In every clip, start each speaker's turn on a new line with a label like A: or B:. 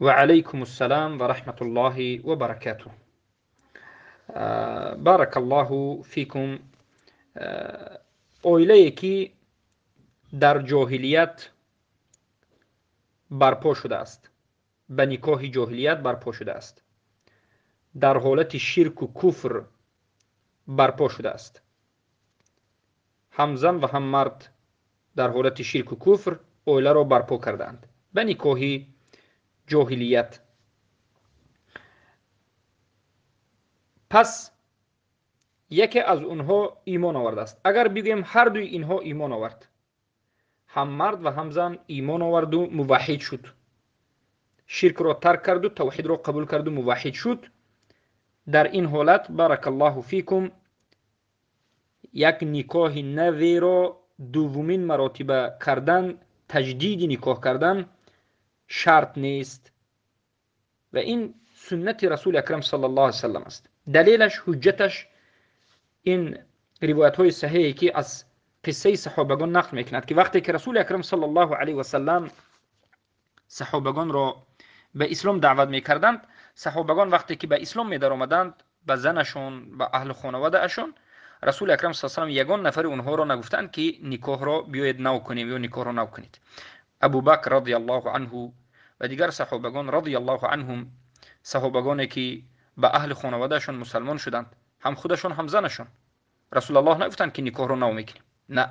A: Ва алайкум ассалом ва раҳматуллоҳи ва баракатуҳ. Баракаллоҳу фикум. Оилае ки дар ҷоҳилият барпо шудааст, ба никоҳи ҷоҳилият барпо шудааст, дар ҳолати ширку куфр барпо шудааст, ҳам зан ва ҳам мард дар ҳолати ширку куфр оиларо барпо кардаанд ба никоҳи ҷоҳилият. Пас яке аз онҳо имон овардааст. Агар бигӯем ҳар дуи инҳо имон овард, ҳам мард ва ҳам зан имон оварду муваҳҳид шуд, ширкро тарк карду тавҳидро қабул карду муваҳҳид шуд, дар ин ҳолат баракаллоҳу фикум як никоҳи наверо дуввумин маротиба кардан, таҷдиди никоҳ кардан шарт нест ва ин суннати расули акрам саллаллоҳу алайҳи васаллам аст. Далелаш, ҳуҷҷаташ ин ривоятҳои саҳеҳе ки аз қиссаи саҳобагон нақл мекунад, ки вақте ки расули акрам саллаллоҳу алайҳи васаллам саҳобагонро ба ислом даъват мекарданд, саҳобагон вақте ки ба ислом медаромаданд, ба занашон, ба аҳли хонаводаашон, расули акрам саллаллоҳу алайҳи васаллам ягон нафари онҳоро нагуфтанд, ки никоҳро биёед нав кунем ё никоҳро нав кунед. Абубакр радиаллоҳу анҳу ва дигар саҳобагон радиаллоҳу анҳум, саҳобагоне ки ба аҳли хонаводаашон мусалмон шуданд, ҳам худашон ҳам занашон, расулаллоҳ нагуфтанд, ки никоҳро нав мекунем. На,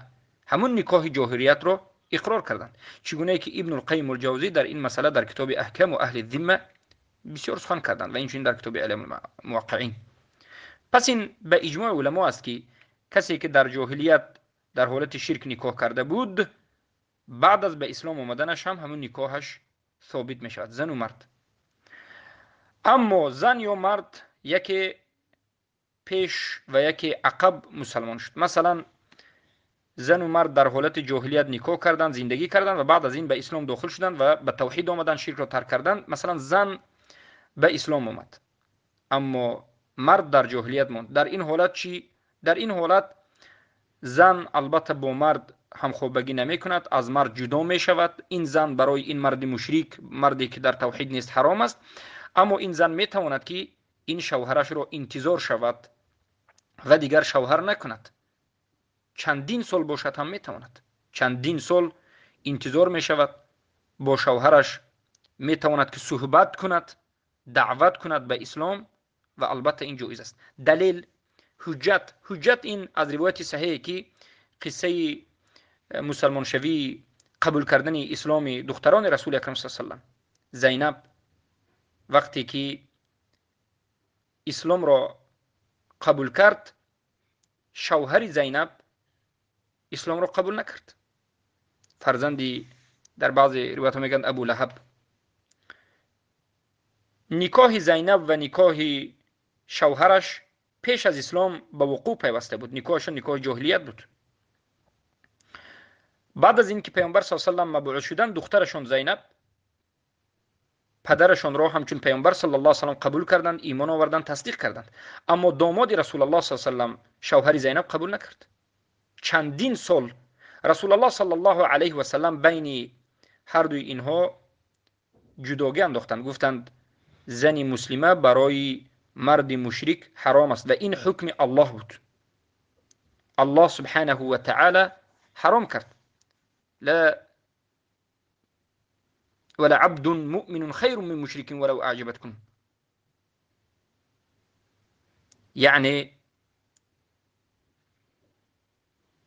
A: ҳамун никоҳи ҷоҳилиятро иқрор карданд. Чӣ гунае ки Ибнулқайим улҷавзӣ дар ин масъала дар китоби Аҳкаму аҳли зимма бисёр сухан карданд ва инчунин дар китоби Аълами муваққиин. Пас ин ба иҷмои уламо аст, ки касе ки дар ҷоҳилият дар ҳолати ширк никоҳ карда буд, баъд аз ба ислом омаданаш ҳам ҳамун никоҳаш собит мешавад, зану мард. Аммо зан ё мард яке пеш ва яке ақаб мусалмон шуд. Масалан, зану мард дар ҳолати ҷоҳилият никоҳ карданд, зиндагӣ карданд ва баъд аз ин ба ислом дохил шуданд ва ба тавҳид омаданд, ширкро тарк карданд. Масалан, зан ба ислом омад, аммо мард дар ҷоҳилият монд. Дар ин ҳолат чӣ? Дар ин ҳолат зан албатта бо мард ҳамхобагӣ намекунад, аз мард ҷудо мешавад. Ин зан барои ин марди мушрик, марде ки дар тавҳид нест, ҳаром аст. Аммо ин зан метавонад, ки ин шавҳарашро интизор шавад ва дигар шавҳар накунад. Чандин сол бошад ҳам метавонад. Чандин сол интизор мешавад, бо шавҳараш метавонад, ки суҳбат кунад, даъват кунад ба ислом ва албатта ин ҷоиз аст. Далел, ҳуҷҷат. Ҳуҷҷат ин аз ривояти саҳеҳе, ки қиссаи мусалмоншавии қабул кардани исломи духтарони расули акрам саллаллоҳу алайҳи васаллам. Зайнаб вақте ки исломро қабул кард, шавҳари Зайнаб исломро қабул накард. Фарзанди, дар баъзе ривоятҳо мегӯянд, Абу Лаҳаб. Никоҳи Зайнаб ва никоҳи шавҳараш пеш аз ислом ба вуқӯъ пайваста буд. Никоҳашон никоҳи ҷоҳилият буд. Баъд аз ин ки паёмбар саллаллоҳу алайҳи васаллам мабъус шуданд, духтарашон Зайнаб падарашонро ҳамчун паёмбар саллаллоҳу алайҳи васаллам қабул карданд, имон оварданд, тасдиқ карданд. Аммо домоди расулаллоҳ саллаллоҳу алайҳи васаллам, шавҳари Зайнаб, қабул накард. Чандин сол расулаллоҳ саллаллоҳу алайҳи васаллам байни ҳар дуи инҳо ҷудогӣ андохтанд. Гуфтанд, зани муслима барои марди мушрик ҳаром аст ва ин ҳукми Аллоҳ буд. Аллоҳ субҳанаҳу ва таъала ҳаром кард. ла ولعبد مؤمن خير من مشرك ولو أعجبتكم. يعني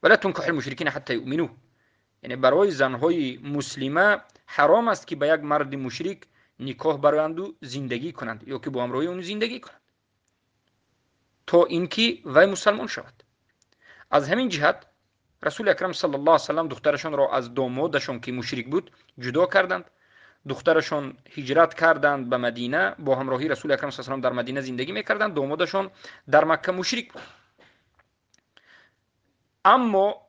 A: ولا تنكح المشركين حتى يؤمنوا. یعنی برای زنهای مسلمه حرام است که به یک مرد مشرک نکاح برایند و زندگی کنند یا که با همراهی اون زندگی کنند تا اینکه وی مسلمان شود. از همین جهت رسول اکرم صلی الله علیه و سلم دخترشان را از دامادشان که مشرک بود جدا کردند. دخترشان هجرت کردند به مدینه، با همراهی رسول اکرم صلی الله علیه و سلم در مدینه زندگی میکردند. دامادشان در مکه مشرک بود. اما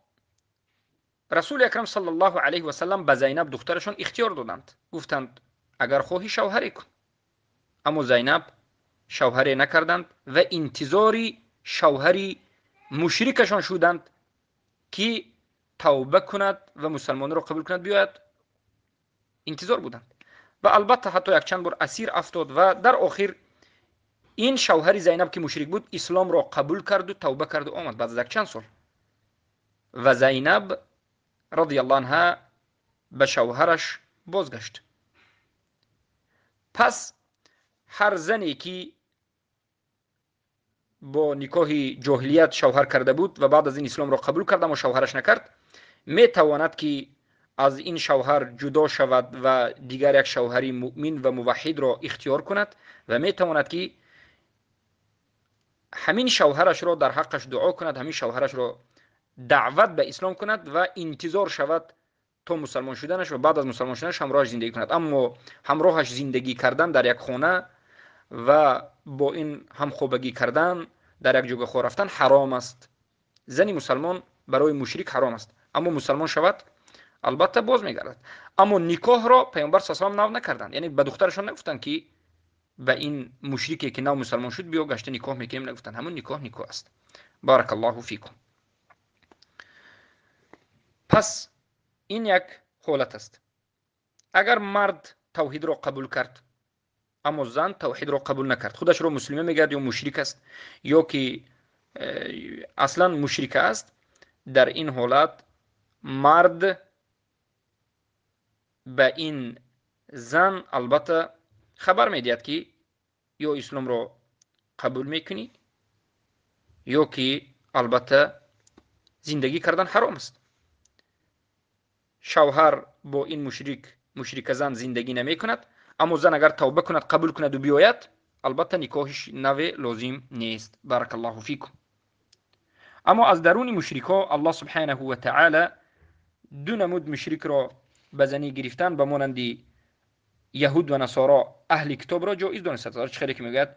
A: رسول اکرم صلی الله علیه و سلم به زینب دخترشان اختیار دادند، گفتند اگر خواهی شوهری کن. اما زینب شوهری نکردند و انتظاری شوهری مشرکشان شدند که توبه کند و مسلمان را قبول کند بیاید. انتظار بودند. Ва албатта ҳатто якчанд бор асир афтод ва дар охир ин шавҳари Зайнаб ки мушрик буд, исломро қабул карду тавба карду омад баъд аз якчанд сол. Ва Зайнаб радиаллоҳу анҳа ба шавҳараш бозгашт. Пас ҳар зане ки бо никоҳи ҷоҳилият шавҳар карда буд ва баъд аз ин исломро қабул кард, аммо шавҳараш накард, метавонад ки аз ин шавҳар ҷудо шавад ва дигар як шавҳари муъмин ва муваҳҳидро ихтиёр кунад ва метавонад ки ҳамин шавҳарашро дар ҳаққаш дуо кунад, ҳамин шавҳарашро даъват ба ислом кунад ва интизор шавад то мусалмон шуданаш ва баъд аз мусалмон шуданаш ҳамроҳаш зиндагӣ кунад. Аммо ҳамроҳаш зиндагӣ кардан дар як хона ва бо ин ҳамхобагӣ кардан, дар як ҷойга хоб рафтан ҳаром аст. Зани мусалмон барои мушрик ҳаром аст, аммо мусалмон шавад, албатта боз мегардад. Аммо никоҳро Паёмбар саллаллоҳу алайҳи васаллам нав накарданд, яъне ба духтарашон нагуфтанд ки ба ин мушрике ки нав мусалмон шуд биё гашта никоҳ мекунем, нагуфтанд. Ҳамон никоҳ никоҳ аст. Баракаллоҳу фикум. Пас ин як ҳолат аст. Агар мард тавҳидро қабул кард, аммо зан тавҳидро қабул накард, худашро муслима мегӯяд ё мушрик аст, ё ки аслан мушрика аст, дар ин ҳолат мард ба ин зан албатта хабар медиҳад ки ё исломро қабул мекунӣ, ё ки албатта зиндагӣ кардан ҳаром аст. Шавҳар бо ин мушрика зан зиндагӣ намекунад, аммо зан агар тавба кунад, қабул кунаду биёяд, албатта никоҳи наве лозим нест. Баракаллоҳу фикум. Аммо аз даруни мушрикҳо Аллоҳ субҳанаҳу ва таъала ду намуд мушрикро ба занӣ гирифтан ба монанди яҳуд ва насоро, аҳли китобро ҷоиз донистааст. Чӣ хеле ки мегӯяд: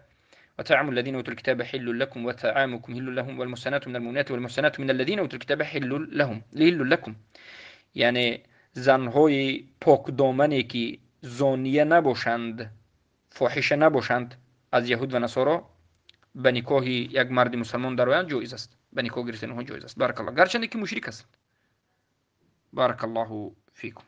A: وطعام الذين أوتوا الكتاب حل لكم وطعامكم حل لهم والمحصنات من المؤمنات والمحصنات من الذين أوتوا الكتاب حل لهم حل لكم. یعنی زنهای پاکدامنی که زانیه نباشند، فاحشه نباشند، از یهود و نصارا به نکاح یک مرد مسلمان درآیند جایز است، به نکاح گرفتن آنها جایز است. بارک الله، گرچند که مشرک هستند. بارک الله فیکم.